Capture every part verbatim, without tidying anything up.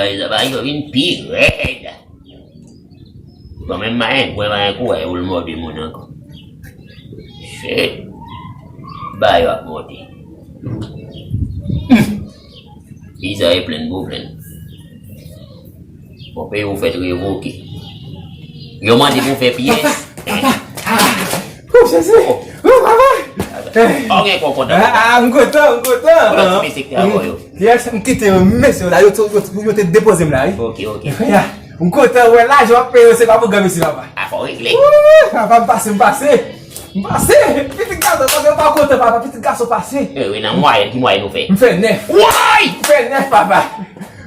Ay, sa bagay yo vin pi rèd. Bon, menm mayen, mwen mayen kou, ay, ou l mòde moun ankò. Shit. Bagay yo ap monte. Hmm. Bizarre plenn pou plenn. Bon, peyi ou fèt revoke. Yo mande pou fè pyès. Papa, papa. Oh, Jezi. Oh, papa. Oh, gen kòkòt. Ah, m kontan, m kontan. Kote ti mesye ki te avè yo? Yes, m kite yo, mesye yo la, yo te, yo te, yo te depoze m la, wi. Ok, ok. Ya, m kontan wè lajan w ap peye yo, se pa pou granmesi, papa. A, fò regle. Wouy, papa, m pase, m pase. M pase. Pitit gason, papa, yo pa kontan, papa, pitit gason pase. Eh, wi, nan mwayèn, ki mwayèn ou fè? M fè nèf. Woy! M fè nèf, papa.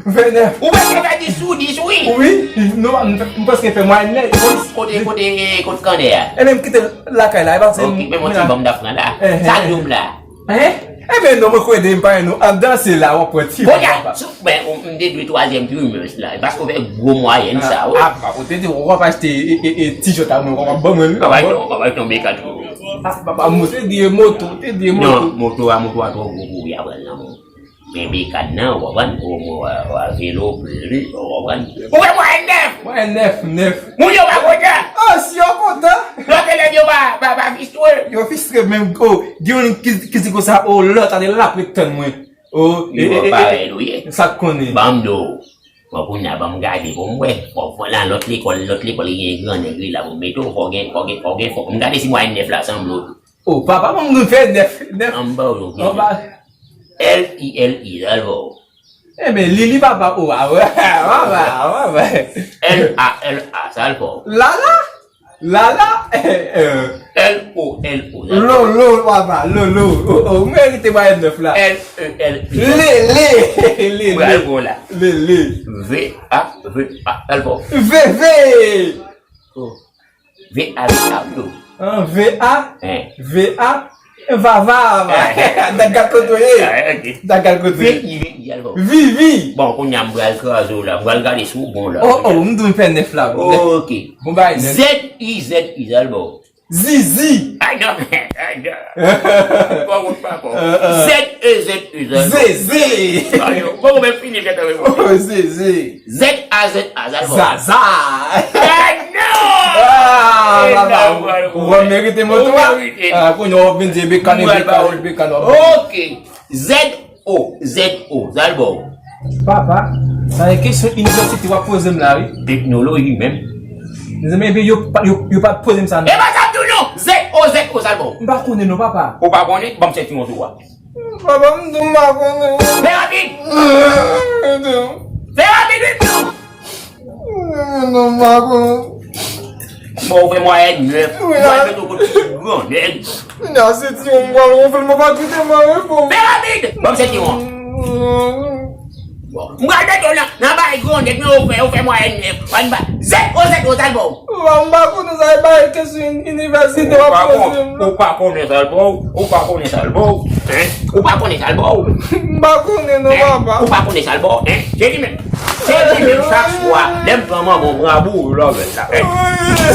M fè nèf. Ou prèske fè dis sou dis, wi. Wi, non, m, m prèske fè mwayèn nèf. Kote, kote, kote kannè a? Ebyen, m kite l lakay la, e pa se. Ok, men yon ti bon m t ap pran la. Eh, eh. Sa l di w m la? Hein? Ebyen, non, mwen kwè de m pa nou ap danse la, w ap pran ti bon, papa. Kounye a, sou, ben, m te dwe twazyèm trimès la, paske w fè gwo mwayèn sa, wi. Ah, ah, ou te di, w ap achte, e, e, e, ti jòt a mwen, w ap ban mwen, w ap ban mwen. Papa, papa, tonbe kat. Ah, papa, mwen te di moto, te di moto. Non, moto a, moto a twò gwo pou w, y a pran nan men w. Men bekad nan, w konprann? Ou, ou, ou, ou, velo, pli, ou konprann? Ou wè mwayèn nèf! Mwayèn nèf, nèf. Moun yo pa kontan! Oh, si yo kontan! Lòt elèv yo pa, pa, pa fistre. Yo fistre menm, oh, gen youn ki, ki di konsa, oh, lòt, ale l ap ret tann mwen. Oh, e, e, e, parèy nou ye. Sa k konnen? Ban m di w. Bon, kounye a, ban m gade pou m wè. Fò, fò nan lòt lekòl, lòt lekòl, gen gran nèg wi la pou m mete w. Fò gen, fò gen, fò gen, fò m gade si mwayèn nèf la sanble w. Oh, papa, mwen, m fè nèf, nèf. An ba w yon kesyon. L I L I, sa l fè w? Ebyen, Lili, papa, oh, ah, ouais, ah, ouais, ah, ouais. L A L A, sa l fè w? Lala? Lala? L O L O, sa l fè w? Lolo, papa, Lolo. Oh, oh, m merite mwayèn nèf la. L E L E. Lele, lele. Bravo la. Lele. V A V A, sa l fè w? Veve. Oh. V A V A, wi. Ah, V A? Hein. V A? Vava, vava. Hein. Dagal kote w ye. Ah, ok. Dagal kote w ye. V I, V I, alò. Vivi. Bon, kounye a m pral kraze w la. M pral gade si w bon la. Oh, oh, m di w m fè nèf la. Ok. Bon bagay, nèf. Z I Z I, sa l ba w? Zizi. Ay, non, ay, non. Bon, bon, pa bon. Euh, euh. Z E Z I, sa l ba w? Zeze. Ay, bon, bon, men fini, fè tann. Oh, Zeze. Z A Z A, sa l ba w? Zaza. Ah, non! Ah, papa, ou merite moto a. Ou merite. Ah, kounye a w ap vin di bekane, bekane, bekane. Ok. Z O Z O, sa l ba w? Papa, sa se kesyon inivèsite w ap poze m la, wi. Teknoloji menm. Mezanmi, epi yo pa, yo, yo pa poze m sa, non. E pa sa m di w, non! Z O Z O, sa l ba w? M pa konnen, non, papa. Ou pa konnen? Ban m sèti yon tou a. Papa, m di w m pa konnen. Fè rapid! Fè rapid, wi, non! Non, m pa konnen. Bon, ou fè mwayèn nèf. Wi, la. Ou fè kote ti grannèg. Kounye a, se ti yon m pral wonfle, mwen pa kite mwen repo. Fè rapid! Ban m sèti yon. Bon, m pral mete w nan, nan bay grannèg, men ou fè, ou fè mwayèn nèf. Ann ba, Z O Z O, sa l ba w? Papa, m pa konnen sa, e pa kesyon inivèsite w ap poze m la. Ou pa konnen sa l ba w? Ou pa konnen sa l ba w? Hein? Ou pa konnen sa l ba w? M pa konnen non, papa. Ou pa konnen sa l ba w? Hein? Se li menm. Se li menm chak swa. Lè m pran manman w, m rabouyi w lòvèl la. Hein?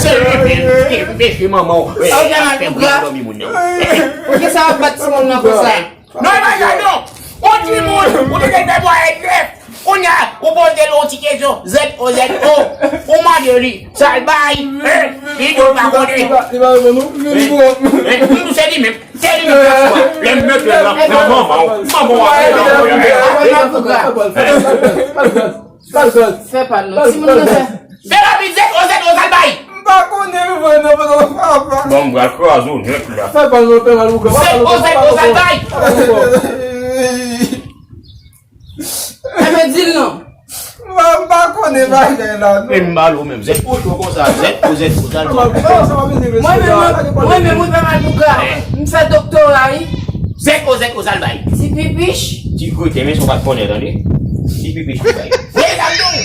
Se li menm ki anpeche manman w, eh, fè bouda dòmi moun nan. Hein? Poukisa w ap bat timoun nan konsa? Non, e pa sa, non. Yon timoun, ou te gen fè bwa èt nèf. Kounye a, ou poze l yon ti kesyon, Z O Z O. Ou mande li, sa l bay, hein? Li di w pa konnen. Li pa, li pa reponn ou? Hein? Hein? M di w se li menm. Se li menm chak swa. Lè m mete l nan, nan manman w. Manman w ap fè manman w. Fè pa l non. Timoun nan fè. Fè rapid, Z O Z O, sa l bay? M pa konnen vre non, papa. Bon, m pral kraze w nèt la. Fè pa l non, fè mal pou gran. Z O Z O, sa l bay? Enben, di l non. M pa, m pa konnen bagay la, non. Men m ba l ou menm. Z O Z O konsa, Z O Z O, sa l bay? Mwen menm, mwen menm, mwen fè mal pou gran. M fè doktora, wi. Z O Z O, sa l bay? Ti pipich. Ti kreten, men si w pa t konnen, tande. Ti pipich, li bay. Mezanmi,